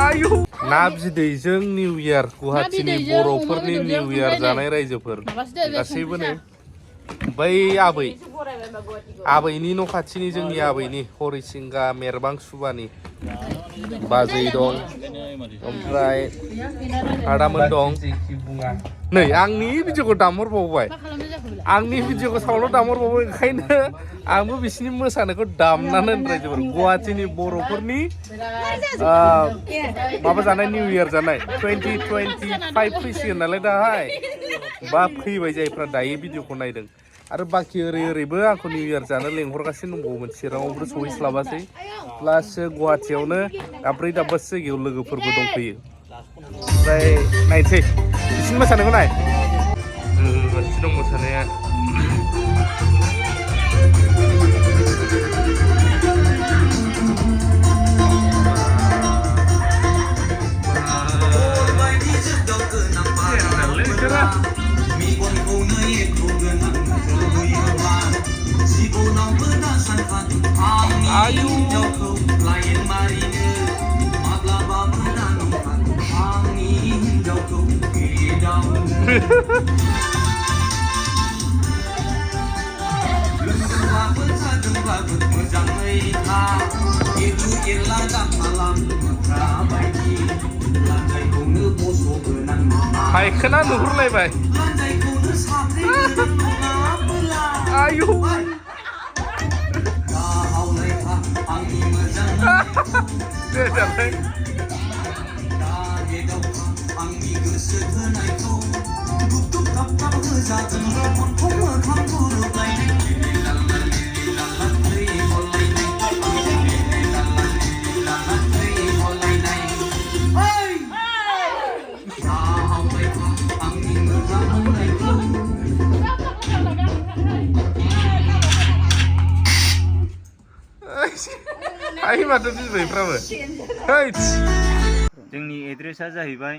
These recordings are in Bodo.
आयु ना बिदैजों निउ इयार गुवाहाटीनि बर'फोरनि निउ इयार जानाय रायजोफोर गासैबो नै बै आबैनि न' खाथिनि जोंनि आबैनि हरिसिंगा मेरबां सुबानि बाजै दं ओमफ्राय आदामोन दं नै आंनि भिडिअखौ दामहरबावबाय आंनि भिडिअखौ साउन्डआव दामहरबावबाय ओंखायनो आंबो बिसिनि मोसानायखौ दामनानै रायजोफोर गुवाहाटीनि बर'फोरनि माबा जानाय निउ इयार जानाय 2025 फैसिगोन नालाय दाहाय बा फैबाय जायफ्रा दायो भिडिअखौ नायदों आरो बाखि ओरैबो आंखौ निउ इयार जानो लेंहरगासिनो दंबावोमोन चिराङावबो सहैस्लाबासै प्लास गुवाहाटीयावनो दाब्रै दाब्बासो जायगायाव लोगोफोरबो दंफैयो ओमफ्राय नायनोसै बिसिनि मोसानायखौ नाय गासि दं मोसानाया आयु फायखाना नुहुरलायबाय आयु आइ माथो बिबायफ्राबो जोंनि एड्रेसा जाहैबाय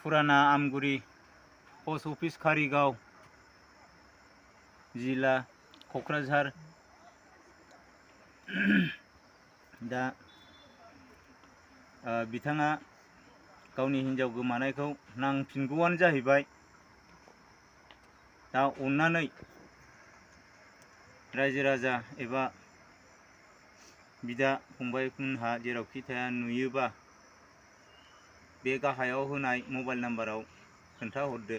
फुराना आमगुरि पस्ट अफिस कारिगाव जिल्ला क'क्राझार दा बिथाङा गावनि हिन्जाव गोमानायखौ नांफिनगौआनो जाहैबाय दा अननानै रायजो राजा एबा बिदा फंबायमोनहा जेरावखि थाया नुयोबा बे गाहायाव होनाय मबाइल नाम्बाराव खोन्थाहरदो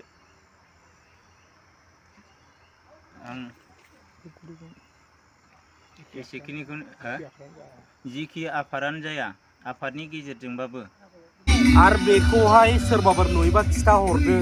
आं एसेखिनिखौ जिखि आफादानो जाया आफादनि गेजेरजोंबाबो आरो बेखौहाय सोरबाफोर नुयोबा खिथाहरदो।